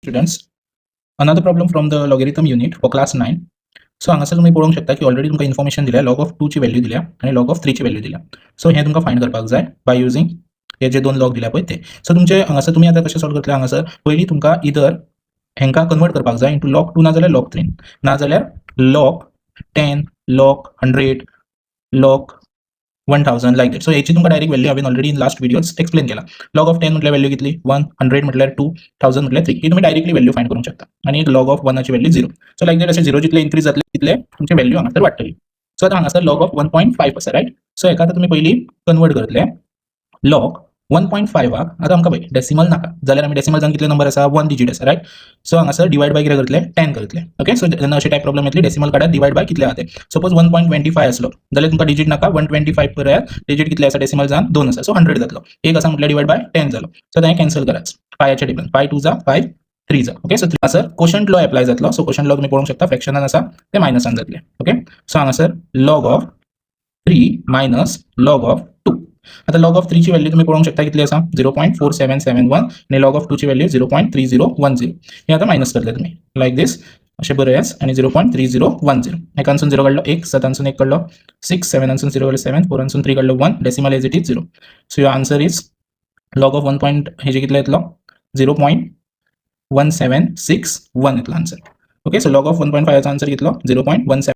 Students, another problem from the logarithm unit for class 9. So हांगासर तुमी पळोवंक शकता की ऑलरेडी तुमकां इन्फॉर्मेशन दिल्या, लॉग ऑफ टूची व्हॅल्यू दिल्या आनी लॉग ऑफ थ्रीची व्हॅल्यू दिल्या. सो हें तुमकां फायंड करपाक जाय बाय युजींग हे जे दोन लॉग दिल्या पळय ते. सो तुमचे हांगासर तुमी आतां कशें सॉल्व करतले? हांगासर पयलीं तुमकां इदर हेंकां कन्वर्ट करपाक जाय इंटू लॉग टू ना जाल्यार लॉग थ्री, ना जाल्यार log 10, log 100, log 1000, like that. So हेची तुमकां डायरेक्ट व्हॅल्यू हांवें already in last videos explain केला. लॉग ऑफ 10 म्हटल्यार व्हॅल्यू कितली? वन. 100 म्हटल्यार टू, 1000 म्हटल्यार थ्री. ही तुमी डायरेक्टली व्हॅल्यू फायंड करूंक शकता. आनी एक लॉग ऑफ वनाची value zero. So like that, अशें झिरो जितले इन्क्रीज जातले तितले तुमची व्हॅल्यू हांगासर वाडटली. सो आतां हांगासर लॉग ऑफ 1.5 आसा, रायट? सो हेका आतां तुमी पयलीं कन्वर्ट करतले लॉग 1.5वाक. आतां आमकां पळय डेसिमल नाका जाल्यार आमी डेसिमल जावन कितले नंबर आसा? वन डिजीट आसा, रायट? सो हांगासर डिवायड बाय कितें करतले? 10 करतले. ओके, सो जेन्ना अशे टायप प्रॉब्लम येतली, डेसिमल काडात, डिवायड बाय कितले आहा ते. सपोज 1.25 आसलो जाल्यार तुमकां डिजीट नाका, 125 करात. डिजीट कितले आसा डेसिमल जावन? दोन आसा, सो 100 जातलो. एक आसा म्हटल्यार डिवायड बाय 10 जालो. सो तें कॅन्सल करात. फायच्या टेबलान फाय टू जा, फाय थ्री जा. ओके, सो हांगासर कोशंट लॉ एप्लाय जातलो. सो कोशंट लॉ तुमी पळोवंक शकता, फ्रॅक्शनान आसा ते मायनसान जातले. ओके, सो हांगासर log of three minus log of two. आता लॉग ऑफ थ्रीची व्हॅल्यू तुम्ही पळोवंक शकता कितली आसा? 0.4771. आनी लॉग ऑफ टूची value 0.3010. हे आतां मायनस करतले तुमी लायक दीस. अशें बरयात आनी 0.3010. एकानसून झिरो काडलो एक, सातानसून एक काडलो सिक्स, सेवनानसून झिरो काडलो सेवन, फोरानसून थ्री काडलो one, decimal as it is zero. So your answer is log of one point हेजे कितले येतलो? 0.1761 येतलो answer. Okay, so log of 1.5चो आन्सर कितलो? 0.17.